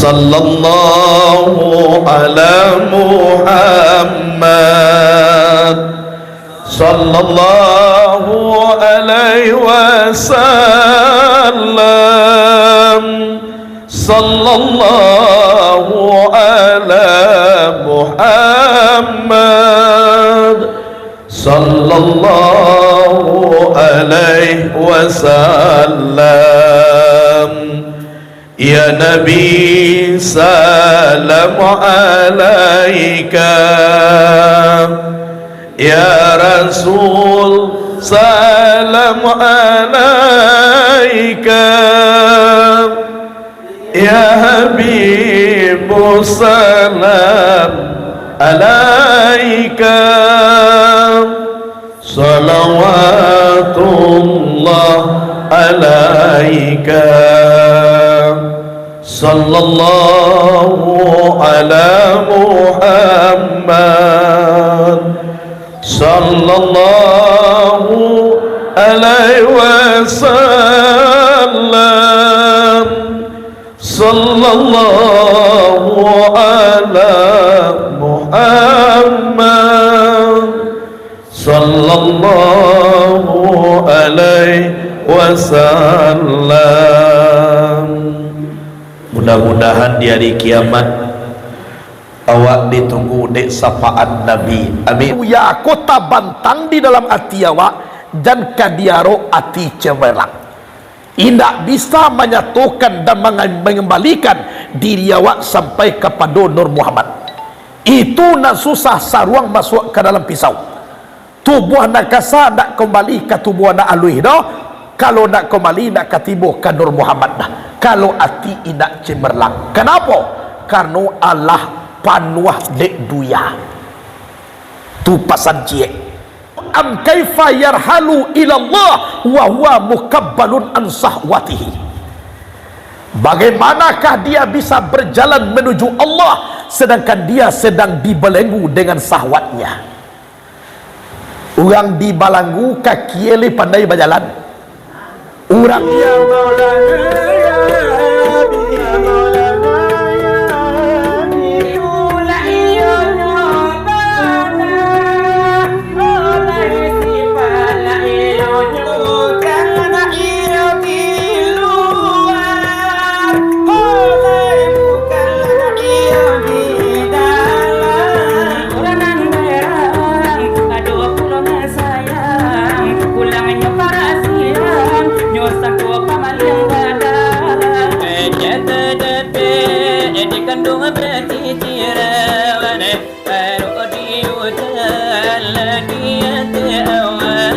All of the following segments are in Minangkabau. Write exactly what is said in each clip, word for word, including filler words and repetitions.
Sallallahu ala Muhammad. Sallallahu alaihi wasallam. Sallallahu ala Muhammad. Sallallahu alaihi wasallam. Ya Nabi, salam alaika. Ya Rasul, salam alaika. Ya Habibu, salam alaika. Salawatullah alaika. Sallallahu ala Muhammad. Sallallahu alaihi wasallam. Sallallahu ala Muhammad. Sallallahu alaihi wasallam. Mudah-mudahan di hari kiamat awak ditunggu dek sapaat Nabi. Amin. Uya ko tabantang di dalam ati awak, jan ka diarok ati cemerlang. Indak bisa manyatokan dan manga-, mangambalikan diri awak sampai kapado Nur Muhammad. Itu nan susah saruang masuak ka dalam pisau. Tubuah nan kasa ndak kambali ka tubuah nan aluih doh. Kalau ndak kambali, ndak ka tibo ka Nur Muhammad doh. Kalau ati indak cemerlang. Kanapo? Karano alah panuah dek dunia. Tu pasan ciek. Am kaifa yarhalu ilallah wa huwa mukabbalun an sahwatihi. Bagaimanakah dia bisa berjalan menuju Allah, sedangkan dia sedang dibelenggu dengan sahwatnya? Urang dibalanggu, kakie lai pandai bajalan. Urang Sayang, pulangnyo parasian, nyo sangko pamaliang badan. Kecek tadapek, dikanduang baciciran, baru diutan lagi ati awak.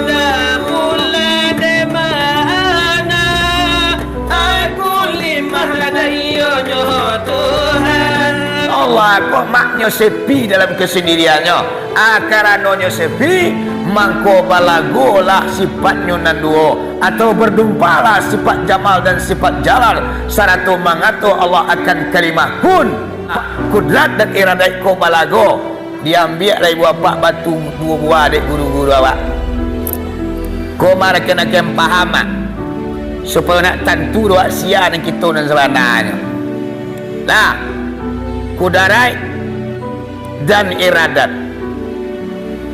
Ada pula di mana? Aku limah ladai iyo nyo Tuhan. Allah ko maknyo sepi dalam kesendiriannyo. Ah, karanonyo sepi, mangko balagolah sifatnyo nan duo, atau berdumpalah sifat jamal dan sifat jalal, sarato mangato Allah akan kalimah kun. Kudrat dan iradat ko balago. Diambiak lai buah apak batu duo buah dek guru-guru awak. Ko mah rakan-rakan paham, ah, supayo nak tantu doh sia nan kito nan sabananyo. Nah, kudaraik dan iradat.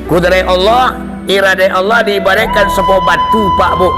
Kudaraik Allah, iradat Allah diibaraikkan sabuah batu, Pak, Bu.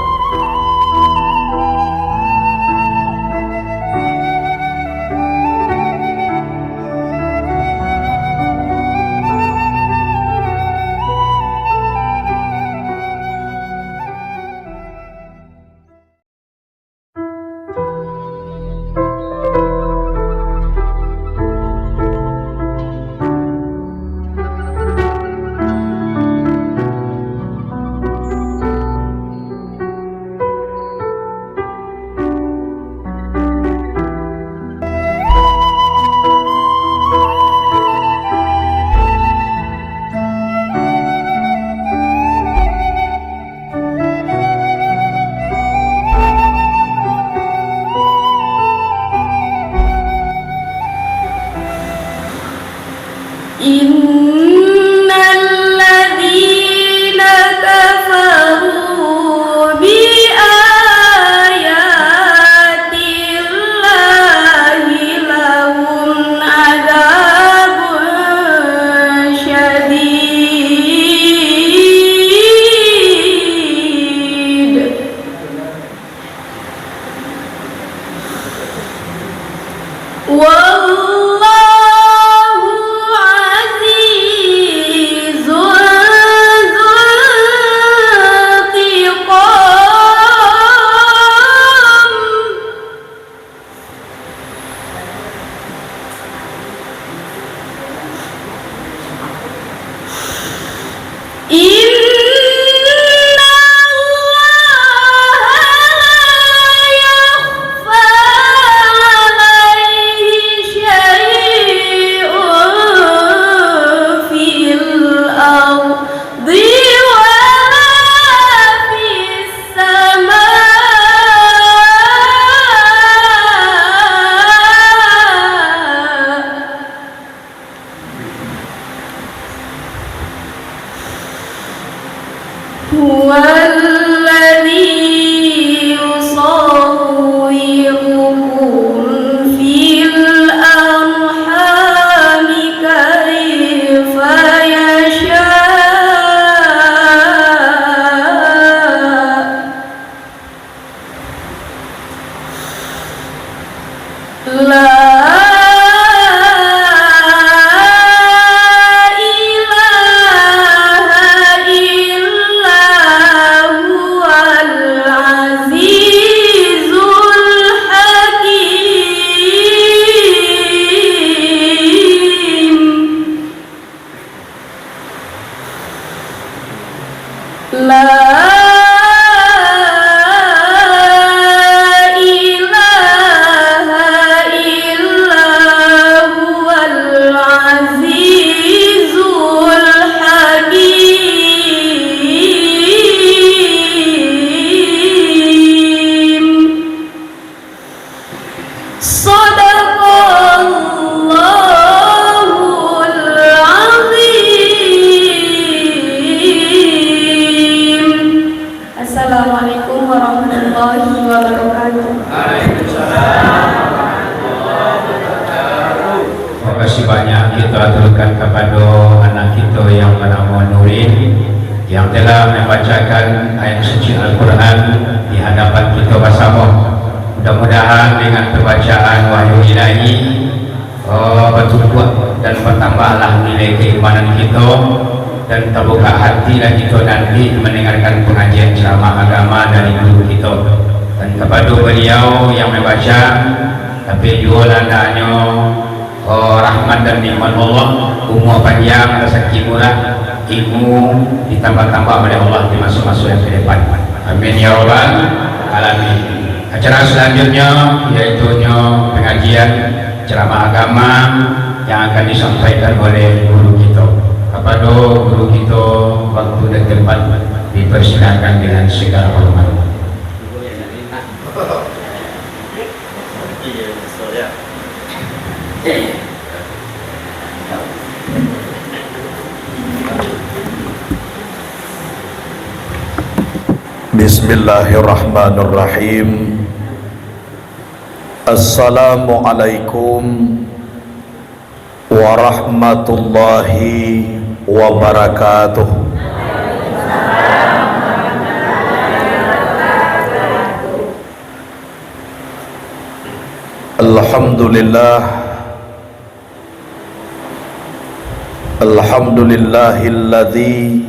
والله عزيز ذو انتقام. إن الله لا يخفى عليه شيء في الأرض ولا في السماء. هو الذي يصوركم في الأرحام كيف يشاء. لا إله إلا هو العزيز الحكيم. لا إله إلا هو العزيز الحكيم. صدق الله العظيم. Assalamualaikum warahmatullahi wabarakatuh. Waalaikumsalam warahmatullahi wabarakatuh. Makasih banyak kita aturkan kepada anak kita yang bernama Nurin, yang telah membacakan ayat suci Al-Quran di hadapan kita bersama. Mudah-mudahan dengan pembacaan wahyu ilahi, eh, bertumbuh dan bertambahlah nilai keimanan kita, dan terbuka hatilah kita nanti mendengarkan pengajian ceramah agama dari guru kita. Dan kepada beliau yang membaca, tapi juga landaknyo, oh, rahmat dan nikmat Allah, umur panjang, rezeki murah, ilmu ditambah-tambah oleh Allah di masa-masa yang ke depan. Amin ya rabbal alamin. Acara selanjutnya yaitu nyo pengajian ceramah agama yang akan disampaikan oleh guru kita. Kepada guru kita, waktu dan tempat dipersilakan dengan segala hormat. Bismillahirrahmanirrahim. Assalamualaikum warahmatullahi wabarakatuh. Alhamdulillah. Alhamdulillahilladzi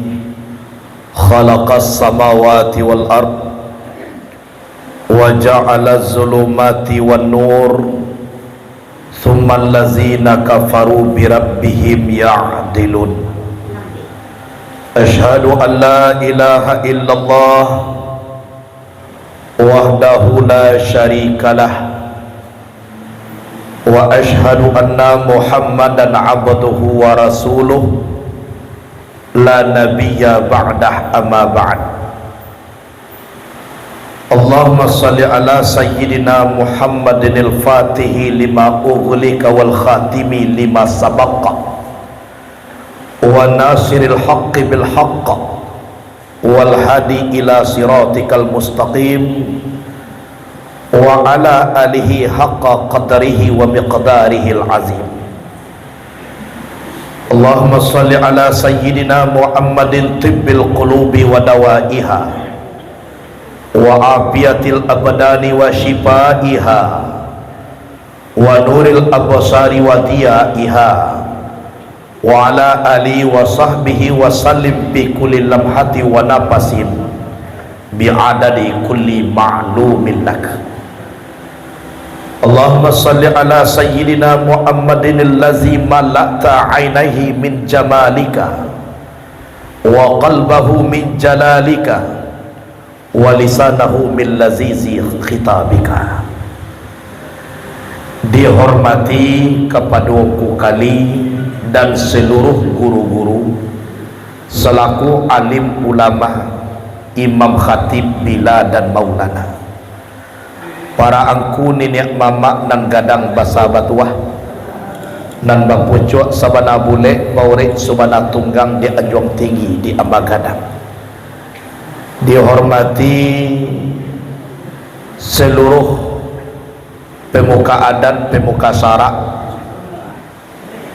khalaqas samawati wal ard, wa ja'alaz zulumati wan nur, tsummal ladzina kafaru bi rabbihim ya'dilun. Asyhadu an la ilaha illallah wahdahu la syarikalah, wa asyhadu anna Muhammadan abduhu wa rasuluh, la nabiyya ba'dah, amma ba'd. Allahumma shalli ala sayyidina Muhammadinil fatihi lima ughliqa wal khatimi lima sabaqa, wa nasiril haqqi bil haqq, wal hadi ila siratikal mustaqim, wa ala alihi haqqa qadrihi wa miqdarihil azim. Allahumma shalli ala sayyidina Muhammadin tibbil qulubi wa dawaiha, wa afiyatil abdani wa syifaiha, wa nuril absari wa diyaiha, wa ala alihi wa sahbihi wa sallim fi kulli lamhati wa nafasin, bi adadi kulli ma'lumin lak. Allahumma salli ala sayyidina Muhammadin allazi mala'ta ainaihi min jamalika, wa qalbahu min jalalika, wa lisanahu min lazizi khitabika. Dihormati kapado Angku Kali dan seluruh guru-guru, selaku alim ulama, imam khatib bila dan maulana. Para angku niniak mamak nan gadang basa batuah, nan bapucuak sabana bulek, baurek sabana tunggang di anjuang tinggi di Amba Gadang. Dihormati seluruh pemuka adat, pemuka syarak,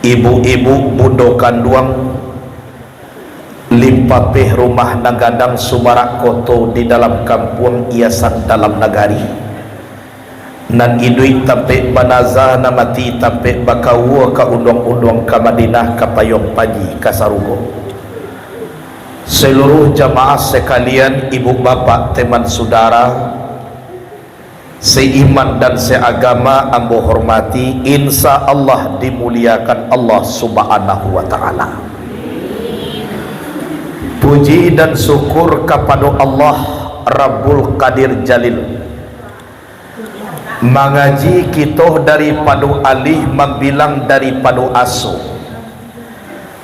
ibu-ibu, bundo kanduang, limpapeh rumah nan gadang, sumarak koto di dalam kampuang, hiasan dalam nagari. Nan iduik tampek banaza, nan mati tampek bakaua, ka unduang-unduang ka Madinah, ka payuang panji ka sarugo. Seluruh jamaah sekalian, ibu bapak, teman sudara, seiman dan seagama ambo hormati, insya Allah dimuliakan Allah Subhanahu wa Ta'ala. Puji dan syukur kapado Allah Rabbul Qadir Jalil. Mangaji kito daripado alih, mambilang daripado aso.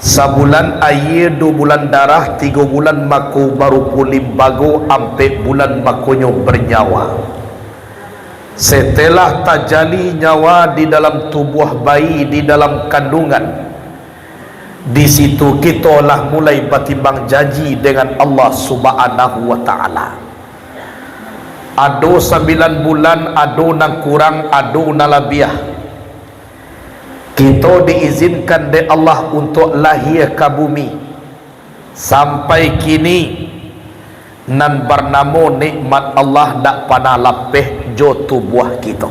Sabulan aia, duo bulan darah, tigo bulan mako barupo limbago, ampek bulan makonyo bernyawa. Setelah tajali nyawa di dalam tubuah bayi, di dalam kandungan, di situ kito lah mulai batimbang janji dengan Allah Subhanahu wa Ta'ala. Ado sambilan bulan, ado nan kurang, ado nan labiah. Kito diizinkan dek Allah untuak lahia ka bumi. Sampai kini, nan barnamo nikmat Allah ndak panah lapeh jo tubuah kito.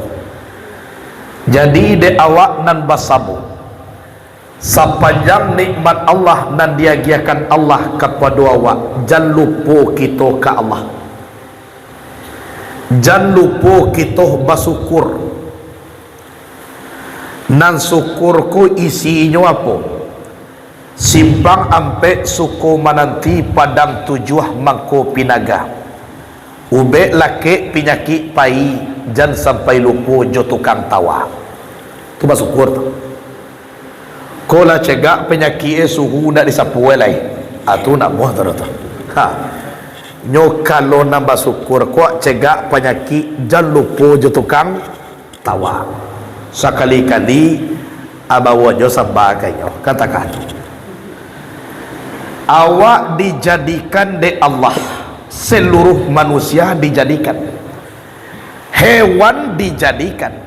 Jadi, dek awak nan basamo, sapanjang nikmat Allah nan diagiahkan Allah kapado awak, jan lupo kito ka Allah. Jan lupo kito basukur. Nan sukur ko isinyo apo? Simpang Ampek, Suko Mananti, Padang Tujuah, Mangko Pinaga. Ubek lakek pinyakik pai, jan sampai lupo jo tukang tawa. Tu basukur tu. Ko lah cegak panyakik, eh, suhu ndak disapu, eh, lai. Ah, tu namuah tu, tu. Ha. Nyo kalau nan basukur, kok cegak panyakik, jan lupo jo tukang tawa. Sakali-kali, ah, bawo jo samba ka inyo. Katakan, awak dijadikan dek Allah, seluruh manusia dijadikan. Hewan dijadikan.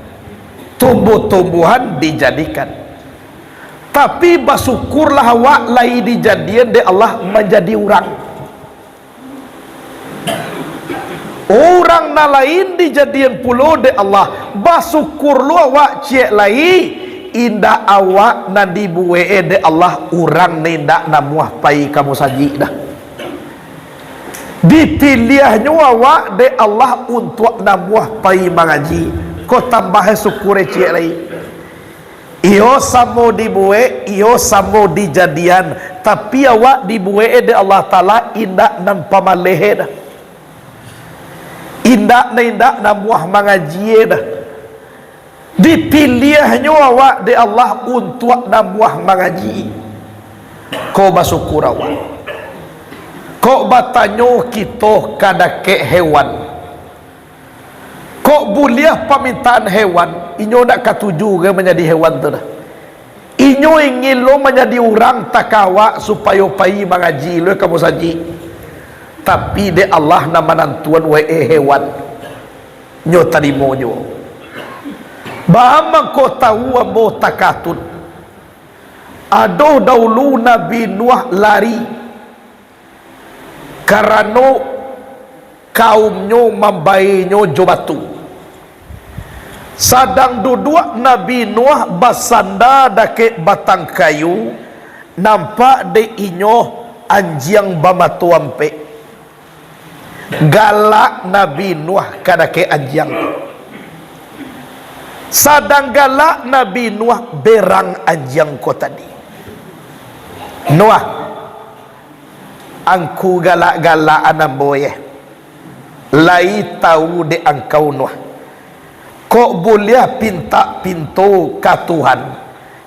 Tumbuh-tumbuhan dijadikan. Tapi basukurlah awak lai dijadian dek Allah manjadi urang. Urang nan lain dijadian pulo dek Allah. Basukur lu awak ciek lai, indak awak nan dibuek dek Allah, urang nan indak namuah pai ka musajik dah. Dipiliahnyo awak dek Allah untuak namuah pai mangaji. Ko tambah syukur ciek lai. Iyo samo dibuek, iyo samo dijadian, tapi awak dibuek dek Allah Taala indak nan pamaleh dah. Indak nan indak namuah mangaji dah. Dipiliahnyo awak dek Allah untuak namuah mangaji. Ko basukur awak. Kok batanyo kito ka dakek hewan. Kok buliah pamintaan hewan, inyo ndak katuju ge manjadi hewan tu dah. Inyo ingin lo manjadi urang takawak supayo pai mangaji lo ka musajik. Tapi dek Allah nan manantuan wae hewan. Nyo tarimo juo. Baa mangko tau ambo takatun. Ado daulu Nabi Nuh lari, karano kaumnyo mambaenyo jo batu. Sadang duduak Nabi Nuh basanda dakek batang kayu, nampak dek inyo anjiang bamato ampek. Galak Nabi Nuh ka dakek anjiang tu. Sadang galak Nabi Nuh berang anjiang ko tadi. "Nuh, angku galak-galakan ambo, yeh. Lai tawu dek angkau, Nuh. Kok buliah pintak pinto ka Tuhan,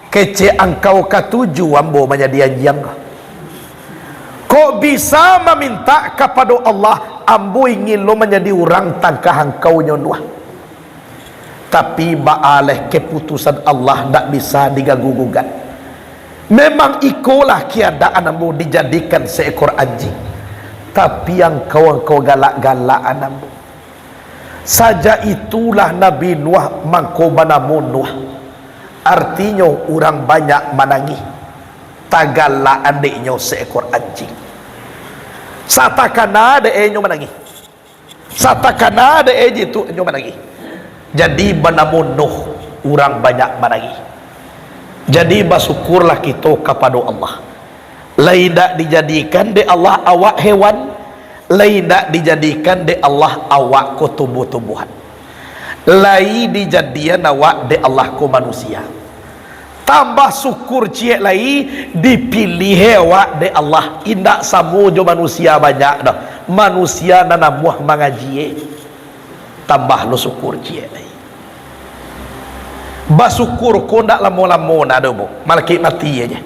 kecek angkau katuju ambo manjadi anjiang ko. Kok bisa mamintak kapado Allah, ambo ingin lo manjadi urang tangkah angkau nyo, Nuh. Tapi baa leh, keputusan Allah ndak bisa diganggu gugat. Memang ikolah kiadaan ambo dijadikan seekor anjing. Tapi angkau, angkau galak-galakan ambo." Sajak itulah Nabi Nuh mangko banamo Nuh, artinyo urang banyak manangih, tagalak andeknyo seekor anjing. Satakana dek e nyo manangih. Satakana dek e jitu nyo manangih. Jadi banamo Nuh, urang banyak manangih. Jadi basukurlah kito kapado Allah. Lai indak dijadikan dek Allah awak hewan, lai indak dijadikan dek Allah awak ko tumbuh-tumbuhan. Lai dijadian awak dek Allah ko manusia. Tambah sukur ciek lai, dipiliah awak dek Allah. Indak samo jo manusia banyak doh. Manusia nan namuah mangaji e. Tambah lo sukur ciek lai. Basukur ko ndak lamo-lamo na doh, Bu. Malakik mati aja.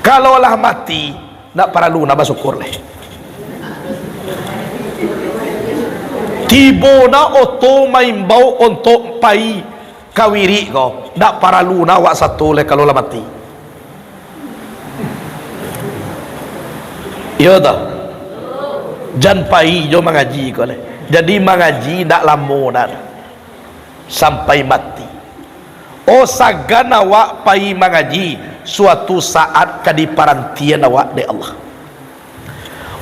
Kalau lah mati, ndak paralu na basukur lai. Tibo na oto maimbau ontok pai ka wirik ko, ndak paralu na awak sato lai kalau lah mati. Iyo toh? Jan pai jo mangaji ko lai. Jadi mangaji ndak lamo na, sampai mati. Oh, sagan awak pai mangaji, suatu saat ka diparantian awak dek Allah.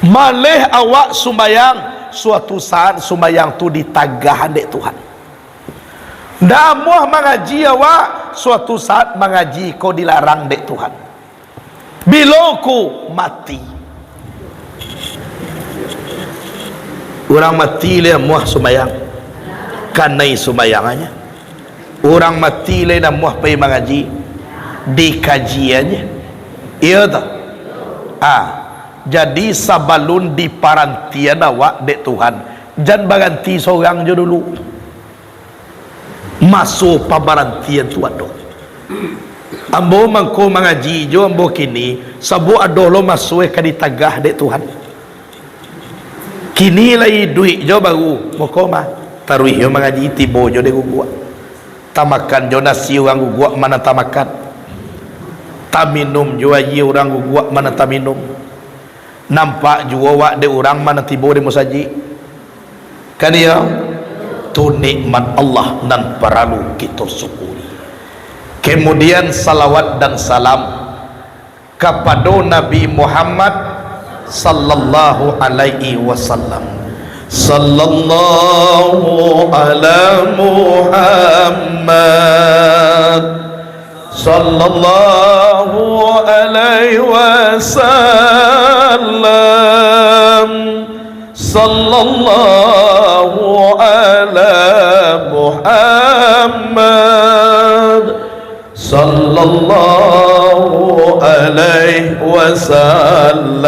Maleh awak sumbayang, suatu saat sumbayang tu ditagah dek Tuhan. Ndak amuah mangaji awak, suatu saat mangaji ko dilarang dek Tuhan. Bilo ko mati. Urang mati lai amuah sumbayang, kanai sumbayangannyo. Urang mati lai namuah pai mangaji, dikajiannyo. Iyo toh? Ah, jadi sabalun diparantian awak dek Tuhan, jan baranti sorang jo dulu. Maso pambarantian tu ado. Ambo mangko mangaji jo ambo kini, sabab ado lo maso ka ditagah dek Tuhan. Kini lai iduik jo baru, mako mah, taruih jo mangaji, tibo jo dek guguak. Tamakan jo nasi urang guguak ma nan tamakan. Taminum jo aia urang guguak ma nan taminum. Nampak juo awak dek urang ma nan tibo di musajik. Kan iyo? Tu nikmat Allah nan paralu kito syukuri. Kemudian salawat dan salam kapado Nabi Muhammad sallallahu alaihi wasallam. Sallallahu ala Muhammad. Sallallahu alaihi wasallam. Sallallahu ala Muhammad. Sallallahu alaihi wasallam.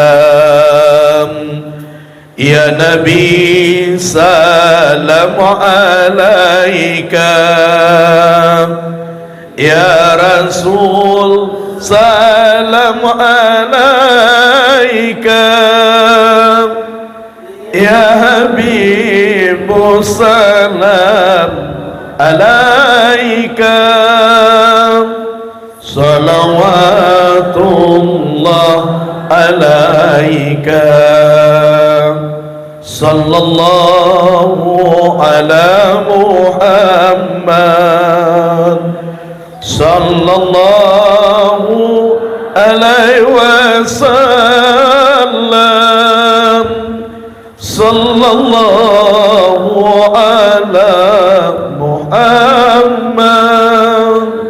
Ya Nabi, salam alaika. Ya Rasul, salam alaika. Ya Habibu, salam alaika. Salawatullah alaika. Sallallahu ala Muhammad. Sallallahu alaihi wasallam. Sallallahu ala Muhammad. Muhammad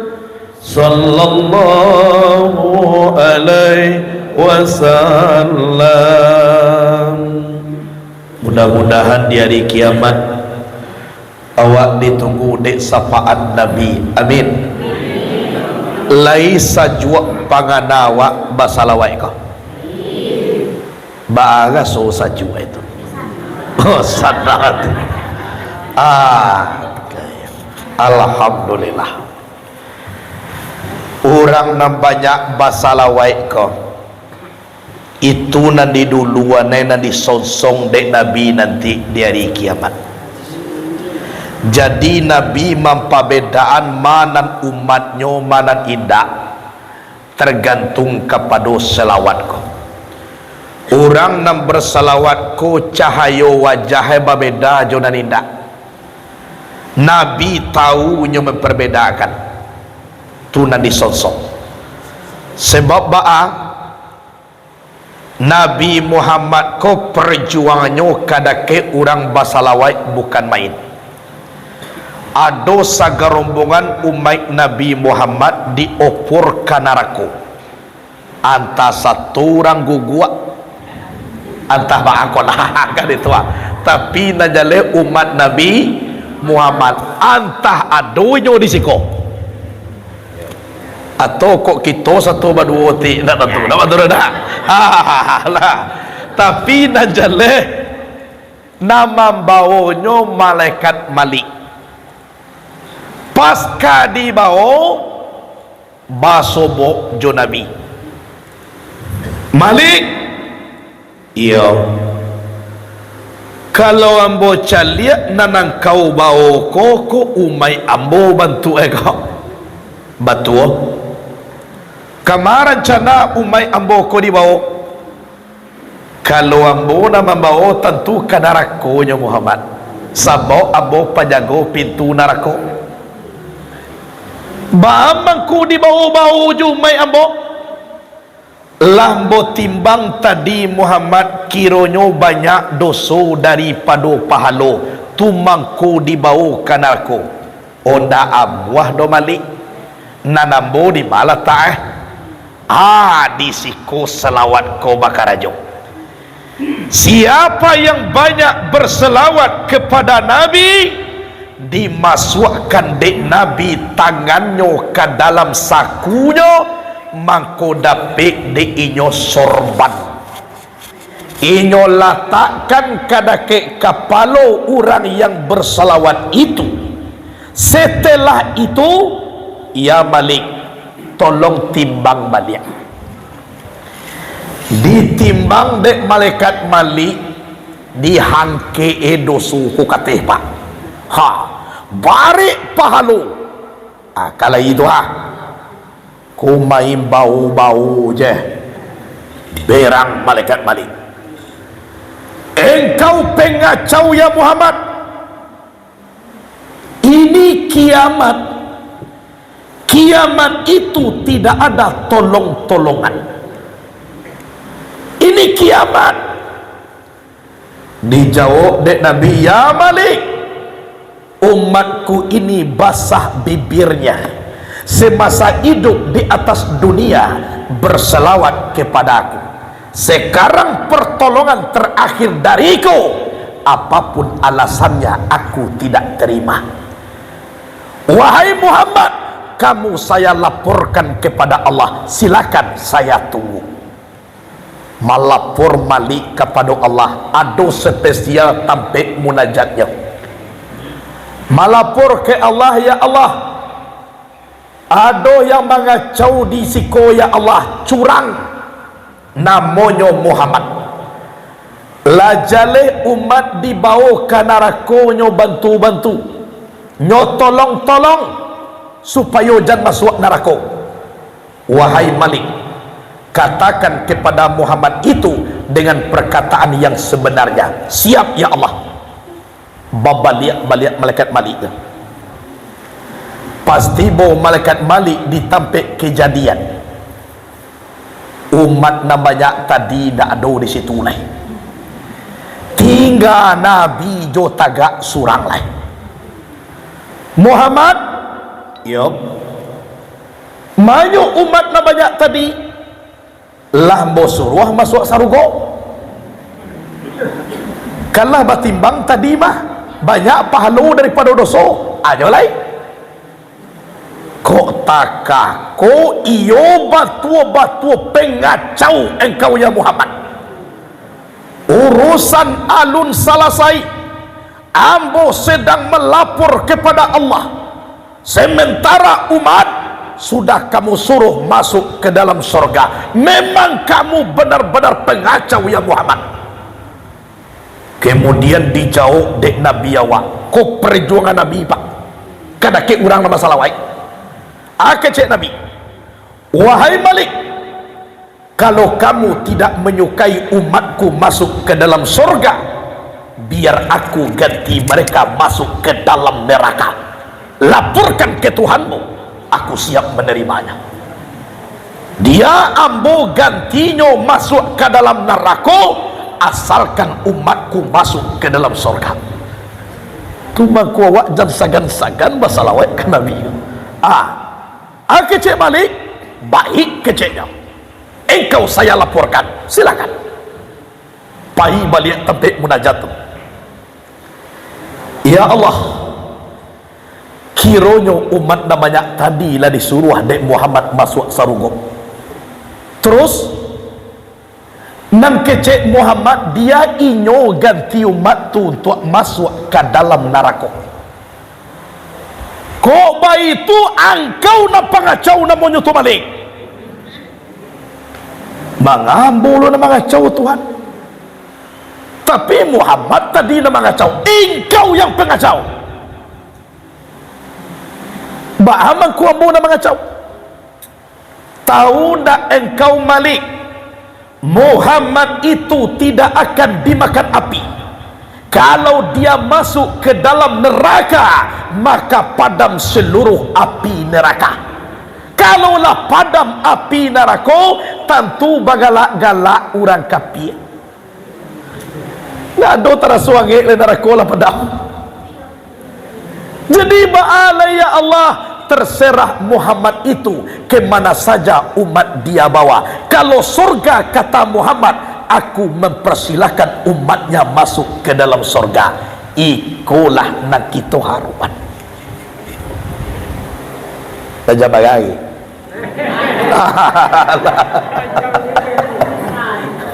sallallahu alaihi wasallam. Mudah-mudahan di hari kiamat awak ditunggu dek syafaat Nabi. Amin. Lai sajuak pangana awak basalawat ko? Baraso sajuak itu. Oh, sanang ati. Ah, alhamdulillah. Urang nan banyak basalawat ko, itu nan diduluan, nan disonsong dek Nabi nanti di hari kiamat. Jadi, Nabi mampabedaan ma nan umatnyo, ma nan indak, tergantung kapado salawat ko. Urang nan bersalawat ko, cahayo wajah babeda jo nan indak. Nabi tahu nyo memperbedakan. Tu nan disonsong. Sebab baa? Nabi Muhammad ko perjuangannyo kadake urang basalawat bukan main. Ado sagarombongan umaik Nabi Muhammad diopor ka narako. Antah sato urang guguak, antah baa ko lah, kan itu ah. Tapi nan jaleh umat Nabi Muhammad, antah ado inyo di siko. Atau kok kito sato baduo ti, ndak tantu, ndak batua dak? Lah. Tapi nan jaleh, nan mambawonyo malaikat Malik. Pas ka dibawo, basobok jo Nabi. Malik, iyo. Kalau ambo caliak nan angkau bawo ko, ko umaik ambo bantuak e ko. Batua. Kama rancana umaik ambo ko dibawo? Kalau ambo nan mambawo, tantu ka narakonyo Muhammad, sabab ambo panjago pintu narako. Baa mangko dibawo-bawo jo umaik ambo? Lah ambo timbang tadi Muhammad, kironyo banyak doso daripado pahalo, tu mangko dibawo ka narako. Onda amuah doh Malik, nan ambo di ma latak e? Ah, di siko salawat ko bakarajo. Siapa yang banyak berselawat kepada Nabi, dimasuakkan dek Nabi tangannyo ka dalam sakunyo, mangko dapek dek inyo sorban. Inyo latakkan ka dakek kapalo urang yang bersalawat itu. Setelah itu, ya Malik, tolong timbang baliak. Ditimbang dek malaikat Malik, dihangkek e doso ko kateh, Pak. Ha, barek pahalo. Ah, kalau itu, ha. Ko main bawo-bawo je. Berang malaikat Malik. Engkau pengacau, ya Muhammad. Ini kiamat. Kiamat itu tidak ada tolong-tolongan. Ini kiamat. Dijawab dek Nabi, "Ya Malik, umatku ini basah bibirnya semasa hidup di atas dunia berselawat kepada aku. Sekarang pertolongan terakhir dariku, apapun alasannya aku tidak terima. Wahai Muhammad, kamu saya laporkan kepada Allah, silakan saya tunggu." Malapor Malik kapado Allah, ado spesial tampek munajatnyo. Malapor ka Allah, "Ya Allah, ado yang mangacau di siko, ya Allah, curang, namonyo Muhammad. Lah jaleh umat dibawo ka narako nyo bantu-bantu, nyo tolong-tolong, supayo jan masuak narako." Wahai Malik, katakan kepada Muhammad itu dengan perkataan yang sebenarnya. Siap, ya Allah. Babaliak-baliak malaikat Malik tu. Pas tibo malaikat Malik di tampek kejadian, umat nan banyak tadi ndak ado di situ lai. Tingga Nabi jo tagak surang lai. "Muhammad, Iyo. Manyo umat nan banyak tadi, lah ambo suruah masuak sarugo. Kan lah batimbang tadi mah, banyak pahalo daripado doso. Ajo lai. Kok takah ko iyo batua-batua pengacau engkau, ya Muhammad. Urusan alun salasai, ambo sedang malapor kepada Allah. Sementara umat sudah kamu suruh masuk ke dalam sorga. Memang kamu benar-benar pengacau, ya Muhammad. Kemudian dijawab dek Nabi awak, ko perjuangan Nabi, Pak. Kadakek urang nan basalawaik. A kecek Nabi, "Wahai Malik, kalau kamu tidak menyukai umatku masuk ke dalam sorga, biar aku ganti mereka masuk ke dalam neraka. Laporkan ke Tuhanmu, aku siap menerimanya." Dia ambo gantinyo masuak ka dalam narako, asalkan umatku masuak ka dalam sorga. Tu mangko awak jan sagan-sagan basalawaik ka Nabi. Ah, ah, kecek Malik, baik keceknyo. Engkau saya laporkan, silakan. Pai baliak tampek munajat tu. Ya Allah, kironyo umat nan banyak tadi lah disuruah dek Muhammad masuak sarugo. Terus, nan kecek Muhammad, dia inyo ganti umat tu untuak masuak ka dalam narako. Kok baitu angkau nan pangacau namonyo tu, Malik? Manga ambo lo nan mangacau, Tuhan? Tapi Muhammad tadi nan mangacau, engkau yang pengacau. Baa mangko ambo nan mangacau? Tahu ndak engkau, Malik, Muhammad itu tidak akan dimakan api. Kalau dia masuk ke dalam neraka, maka padam seluruh api neraka. Kalau lah padam api narako, tantu bagalak-galak urang kapia. Ndak ado taraso angek lai, narako lah padam. Jadi, baa lai, ya Allah, terserah Muhammad itu ke mana saja umat dia bawa. Kalau sorga, kata Muhammad, aku mempersilahkan umatnya masuk ke dalam sorga. Ikolah nan kito harokan. Tajam bagai.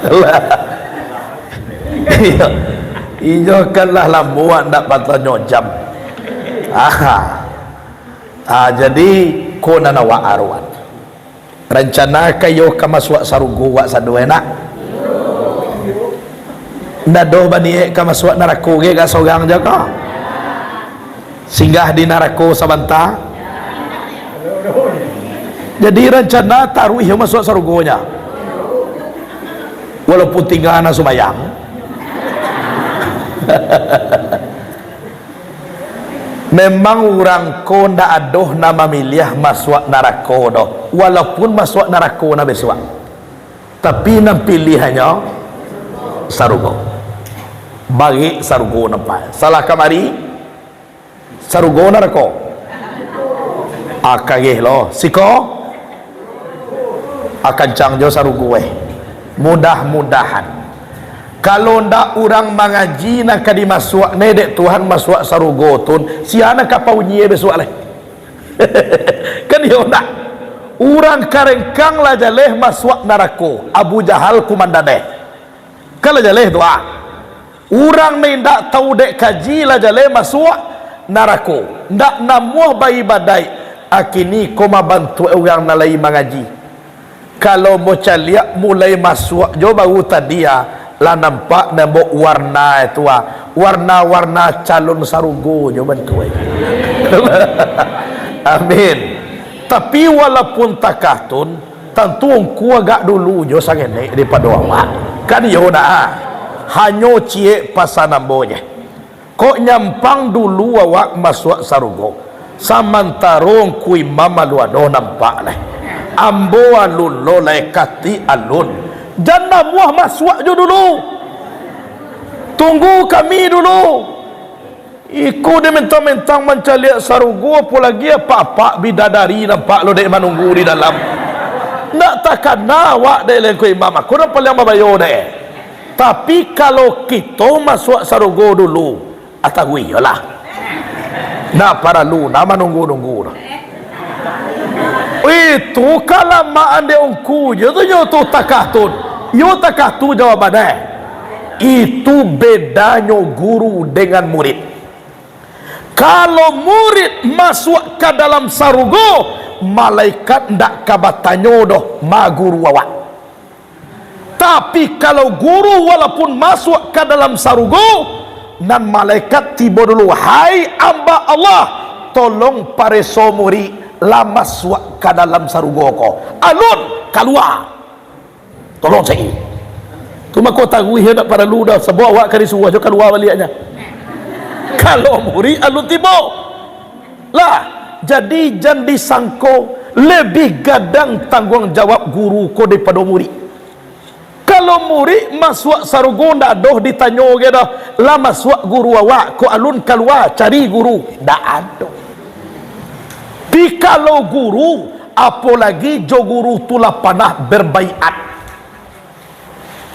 Lah. Iyo. Inyo kan lah lamo ndak batanyo jam. Aha. Ah, jadi, ko nan awak arokan. Rancana ka iyo ka masuak sarugo wak sado, eh, nak? Ndak doh baniek ka masuak narako ge, gak sorang jo ko? Singgah di narako sabanta. Jadi, rancana taruih masuak sarugonyo. Walaupun tingga nan sumbayang. Memang urang ko ndak adoh nan mamiliah masuak narako doh, walaupun masuak narako nan bisuak. Tapi nan piliahnyo sarugo. Barik sarugo nampak. Salah kamari, sarugo narako? Ah, kageh lo. Siko? Ah, kancang jo sarugo, eh. Mudah-mudahan. Kalau ndak urang mangaji nan ka dimasuak ne dek Tuhan masuak sarugo tun, sia nan ka paunyi bisuak lai? Kan iyo ndak? Urang Karengkang lah jaleh masuak narako, Abu Jahal kumandan, eh. Kan lah jaleh tu, ah. Urang nan indak tahu dek kaji lah jaleh masuak narako. Ndak namuah baibadaik, a kini ko mabantuak urang nan lai mangaji. Kalau mo caliak mulai masuak jo baru tadi, ah, lah nampak nambok warna tu, ah. Warna-warna calon sarugo jo bantuak. Amin. Tapi walaupun takah tun, tantu ngku agak dulu jo sangenek daripado awak. Kan iyo ndak, ah? Hanyo ciek pasan ambo je. Kok nyampang dulu awak masuak sarugo. Samantaro ngku imam alun ado nampak lai. Ambo alun lo lai katik alun. Jan namuah masuak jo dulu. Tunggu kami dulu. Iko dek mentang-mentang mancaliak sarugo, apo lai apak-apak bidadari nampak lo dek manunggu di dalam. Ndak takana awak dek lengko imam, ako nan paliang babayo dek. Tapi kalau kito masuak sarugo dulu, ah, tahu iyolah. Ndak paralu nah manunggu-nunggu doh. Itu kalamaan dek ungku je tu, nyo tu takah tu. Iyo takah tu jawabannyo. Itu bedanyo guru dengan murid. Kalau murid masuak ka dalam sarugo, malaikat ndak ka batanyo doh, "Ma guru awak?" Tapi kalau guru walaupun masuak ka dalam sarugo, nan malaikat tibo dulu, "Hai amba Allah, tolong pareso murid, lah masuak ka dalam sarugo ko. Alun, kalua. Tolong cari." Tu mako taruih yo, ndak paralu doh, sabab awak ka disuruah jo kalua baliaknyo. Kalau murid alun tibo. Lah, jadi jan disangko lebih gadang tangguang jawab guru ko daripado murid. Kalau murid masuak sarugo, ndak doh ditanyo ge doh, "Lah masuak guru awak ko? Alun kalua cari guru." Ndak ado. Tapi kalau guru, apo lai jo guru tu lah panah berbaiat.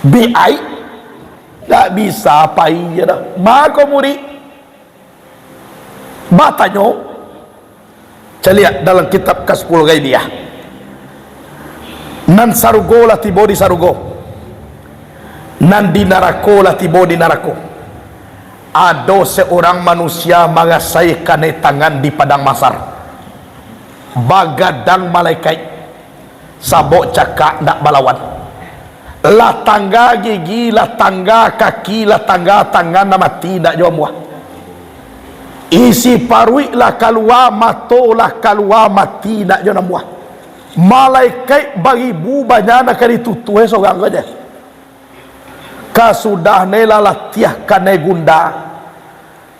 Baiat, ndak bisa pai je doh. Mako murid batanyo, caliak dalam kitab Kasyful Ghaibiyah. Nan sarugo lah tibo di sarugo. Nan di narako lah tibo di narako. Ado seorang manusia marasai kanai tangan di padang mahsyar. Bagadang malaikat. Sabok cakak ndak balawan. Lah tangga gigi, lah tangga kaki, lah tangga tangan, lah mati ndak jo ambuah. Isi paruik lah kalua, mato lah kalua, mati ndak jo ambuah. Malaikat baribu banyak nan ka ditutuih sorang ko je. Kasudah ne lah latiah kanai gunda,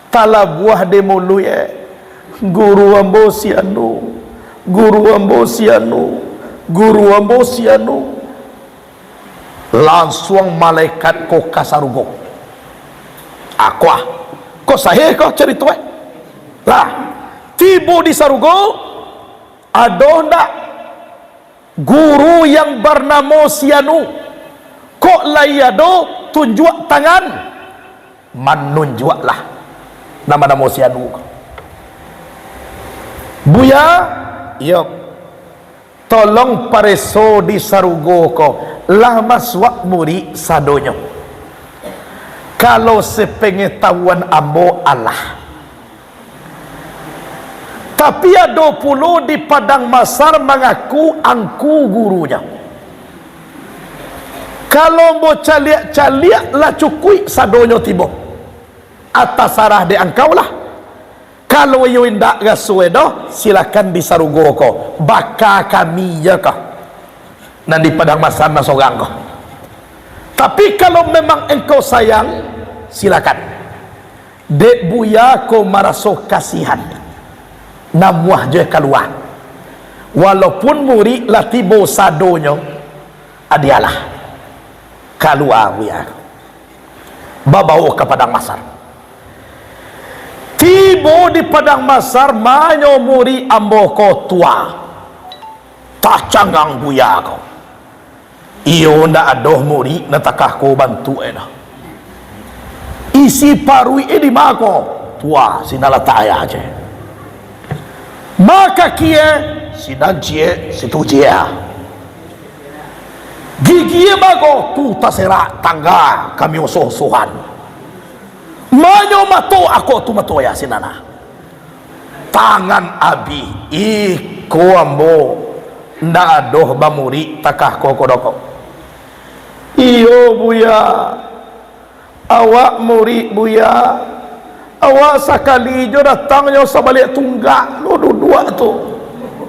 talabuah di muluik, "Guru ambo si anu, guru ambo si anu, guru ambo si anu." Lansuang malaikat ko ka sarugo. Ako ah, ko sahih ko carito eh? Lah, tibo di sarugo, ado ndak guru yang barnamo si anu? Kok lai ado tunjuak tangan? Manunjuaklah nan banamo si anu ko. "Buya, iyo, tolong pareso di sarugo ko, lah masuak murik sadonyo?" "Kalau sepengetahuan ambo, alah. Tapi ado pulo di padang mahsyar mangaku angku gurunyo. Kalau ambo caliak-caliak, lah cukuik sadonyo tibo. Atasarah dek angkau lah. Kalau iyo indak raso doh, silakan di sarugo ko, baka kami je ko, nan di padang mahsyar nan sorang ko. Tapi kalau memang engkau sayang, silakan." Dek buya ko maraso kasihan, namuah jo kalua. Walaupun murik lah tibo sadonyo, adialah kalua buya ko, babawo ka padang mahsyar. Tibo di padang mahsyar, manyo murik ambo ko tua, tacangang buya ko. Iyo ndak ado murik nan takah ko bantuak e doh. Isi paruik e di ma ko? Tua, sinan latak ayah je. Ma kaki e? Sinan ciek, situ ciek. Gigi e ma ko? Tu taserak, tangga kami osoh-osohan. Manyo mato ako tu mato ayah sinan ah. Tangan abih, iko ambo ndak adoh bamurik takah ko, ko doko. Iyo, Buya. Awak murik, Buya. Awak sakali jo datang nyo sabaliak tunggak lo duduak tu.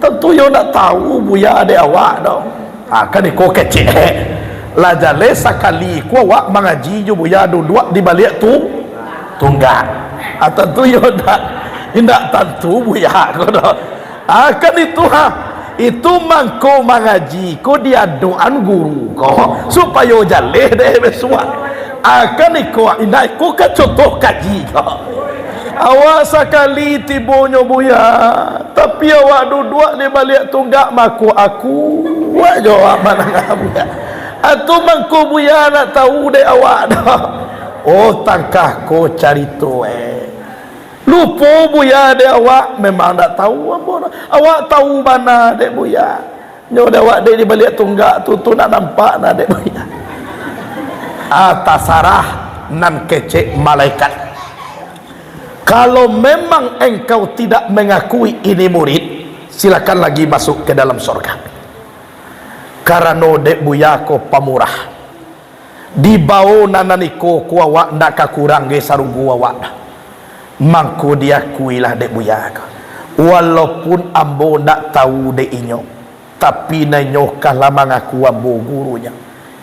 Tantu yo ndak tahu Buya dek awak doh. Ha, kan iko kecek. Lah jaleh sakali ko awak mangaji jo Buya duduak di baliak tu, tunggak. Ah, tantu yo ndak, indak tantu Buya ko doh. Ah, kan itu ha. Itu mangko mangaji ko di adok-an guru ko, supayo jaleh dek bisuak. Ah, kan iko, indak iko kan contoh kaji ko. Awak sakali tibonyo, Buya, tapi awak duduak di baliak tunggak, mako akuak jo awak manangah, Buya. Atu mangko Buya ndak tahu dek awak doh. Oh, tangkah ko carito, eh. Lupo Buya dek awak, memang ndak tahu ambo doh. Awak tahu bana dek Buya. Nyo dek awak dek di baliak tunggak tu, tu nak nampak nah dek Buya. Ah, tasarah nan kecek malaikat. Kalau memang engkau tidak mengakui ini murid, silakan lagi masuk ke dalam sorga. Karano dek Buya ko pamurah. Dibao nan iko ko awak ndak ka kurang ge sarugo awak doh. Mangko diakuilah dek Buya ko. Walaupun ambo ndak tahu dek inyo, tapi nan inyo ka lah mangaku ambo gurunyo.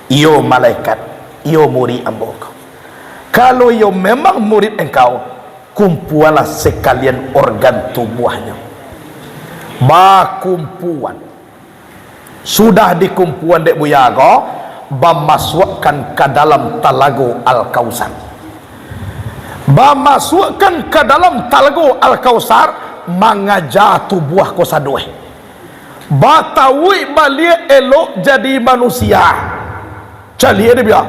Iyo malaikat, iyo murid ambo ko. Kalau iyo memang murid engkau, kumpuanlah sekalian organ tubuahnyo. Bakumpuan. Sudah dikumpuan dek Buya ko, bamasuakkan ka dalam talago Al-Kausar. Bamasuakkan ka dalam talago Al-Kausar, mangaja tubuah ko sadoe. Batauik baliak elok jadi manusia. Caliak dek Buya.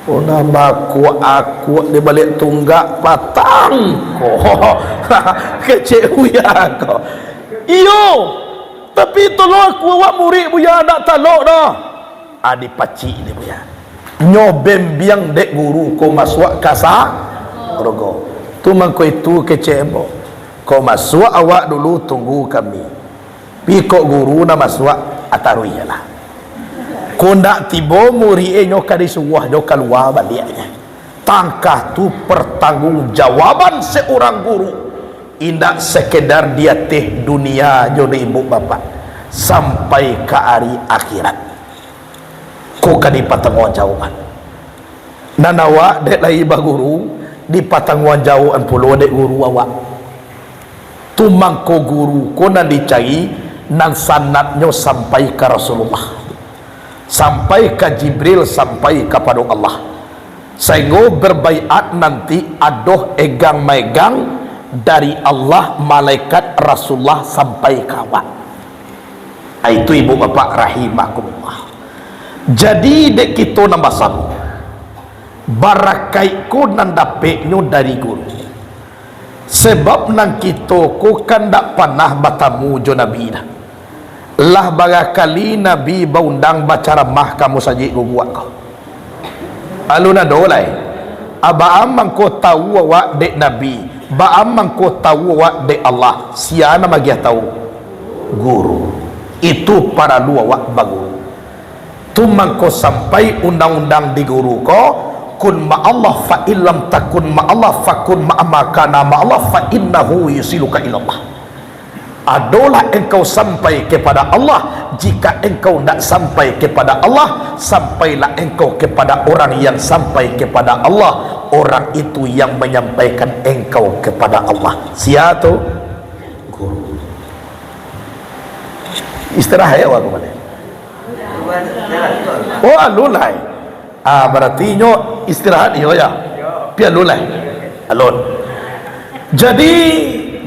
Oh, nambah akuak-akuak di baliak tunggak patang ko. Kecek Buya ko. Iyo, tapi tolong aku awak murid Buya ndak talok doh. Ah, dipacik dek Buya. Nyo bembiang dek guru ko masuak ka sarugo. Tu mangko itu kecek ambo. Ko masuak awak dulu, tunggu kami. Pi kok guru nan masuak, ah, taruih lah. Kok ndak tibo murid e, nyo ka disuruah jo kalua baliaknyo. Tangkah tu pertanggungjawaban seorang guru. Indak sekedar di ateh dunia jo di ibu bapak, sampai ka ari akhirat. Ko ka dipatangguangjawaban. Nan awak dek lai baguru, dipatangguangjawaban pulo dek guru awak. Tu mangko guru ko nan dicari, nan sanadnyo sampai ka Rasulullah, sampai ka Jibril, sampai kapado Allah. Sainggo berbaiat nanti adoh egang maegang dari Allah, malaikat, Rasulullah, sampai ka awak. Ah, itu ibu bapak rahimakumullah. Jadi, dek kito nan basamo, barakaik ko nan dapeknyo dari guru. Sebab nan kito ko kan ndak panah batamu jo Nabi doh. Lah barakali Nabi baundang bacaramah ka musajik guguak ko. Alun ado lai. Baa mangko tawu awak dek Nabi, baa mangko tawu awak dek Allah. Sia nan magiah tawu? Guru. Itu paralu awak baguru. Tu mangko sampai undang-undang di guru ko, kun ma'allah, fa illam takun ma'allah, fakun ma'a ma kana ma'allah, fa innahu yusiluka ilallah. Adolah engkau sampai kepada Allah. Jika engkau ndak sampai kepada Allah, sampailah engkau kepada orang yang sampai kepada Allah. Orang itu yang menyampaikan engkau kepada Allah. Sia tu? Guru. Istirahat awak ko baliak. Oh, alun lai. Ah, barati nyo istirahat iyo ya. Pi alun lai. Alun. Jadi,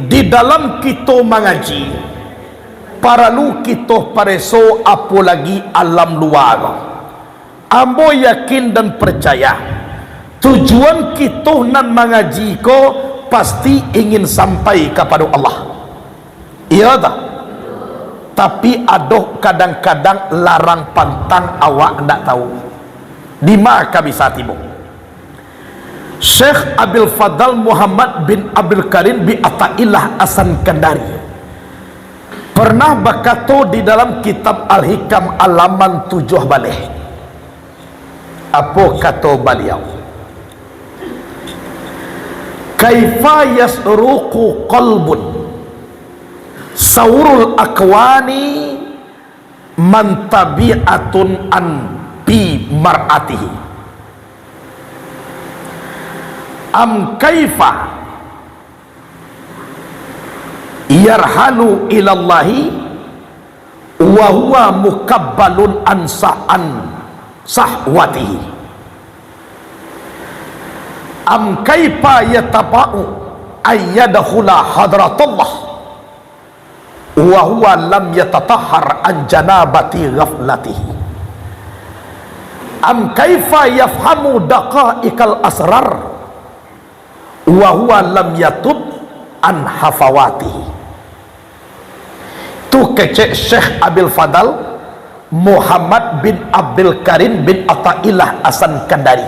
di dalam kito mangaji, paralu kito pareso, apo lagi alam lua ko. Ambo yakin dan percaya, tujuan kito nan mangaji ko pasti ingin sampai kapado Allah. Iyo toh? Tapi adoh kadang-kadang larang pantang awak ndak tahu. Dima ka bisa tibo? Syekh Abil Fadal Muhammad bin Abdul Karim bin Athaillah As-Sakandari pernah bakato di dalam kitab Al-Hikam alaman tujuah baleh. Apo kato baliau? Kaifa yasruqu qalbun saurul akwani mantabi'atun an fi mar'atihi. Am kaifa yarhalu ilallahi wa huwa mukabbalun an sa'an sahwatihi. Am kaifa yataba'u an yadkhula hadratallah wa huwa lam yatatahhar an janabati ghaflatihi. Am kaifa yafhamu daqa'iqal asrar wa huwa lam yatub an hafawatihi. Tu kecek Syekh Abil Fadal Muhammad bin Abdul Karim bin Athaillah As-Sakandari,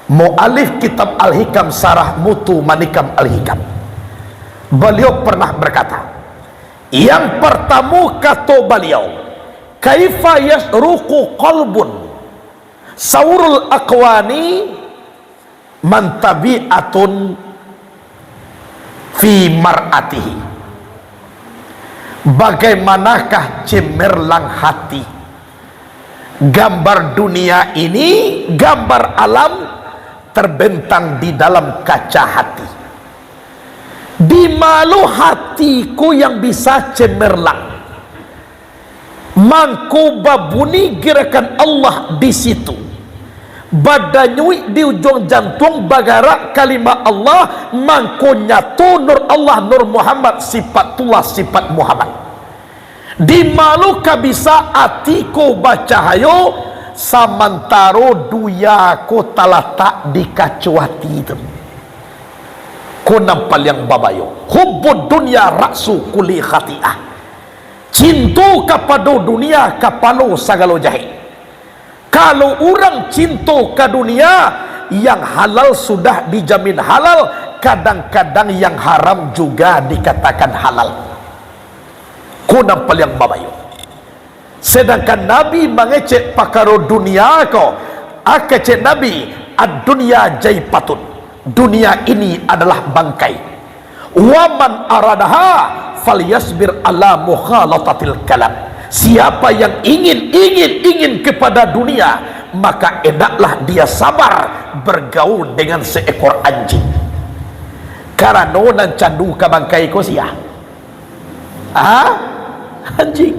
mualif kitab Al-Hikam Sarah Mutu Manikam Al-Hikam. Baliau pernah berkata, yang pertama kato baliau, "Kaifa yasruqu qalbun saurul akwani mantabi'atun fi mar'atihi." Bagaimanakah cemerlang hati? Gambar dunia ini, gambar alam, terbentang di dalam kaca hati. Di ma lo hati ko yang bisa cemerlang? Mangko babuni gerakan Allah di situ. Badanyuik di ujuang jantuang bagarak kalimah Allah, mangko nyato Nur Allah, Nur Muhammad, sifatullah, sifat Muhammad. Di ma lo ka bisa ati ko bacahayo, samantaro dunia ko talatak di kaco ati tu? Ko nan paliang babayo. Hubbud dunya ra'su kulli khati'ah. Cinto kapado dunia kapalo sagalo jahek. Kalau urang cinto ka dunia, yang halal sudah dijamin halal, kadang-kadang yang haram juga dikatakan halal. Ko nan paliang babayo. Sedangkan Nabi mangecek pakaro dunia ko, a kecek Nabi, "Ad-dunya jaifatun." Dunia ini adalah bangkai. "Wa man aradaha falyasbir ala mukhalatatil kalam." Siapa yang ingin, ingin, ingin kepada dunia, maka endaklah dia sabar bergaul dengan seekor anjing. Karano nan candu ka bangkai ko sia? Ha? Anjing.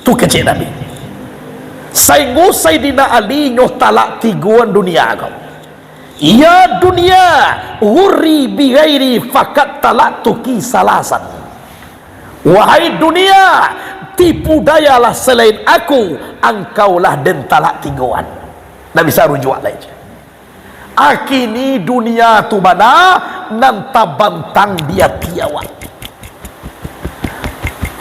Tu kecek Nabi. Sainggo Saidina Ali nyo talak tigoan dunia ko. "Ya dunia, ghurri bi ghairi faqad talaktuki salasan." Wahai dunia, tipu dayalah selain aku, angkaulah den talak tigoan. Ndak bisa rujuak lai. Akini dunia tu bana nan tabantang di ati awak.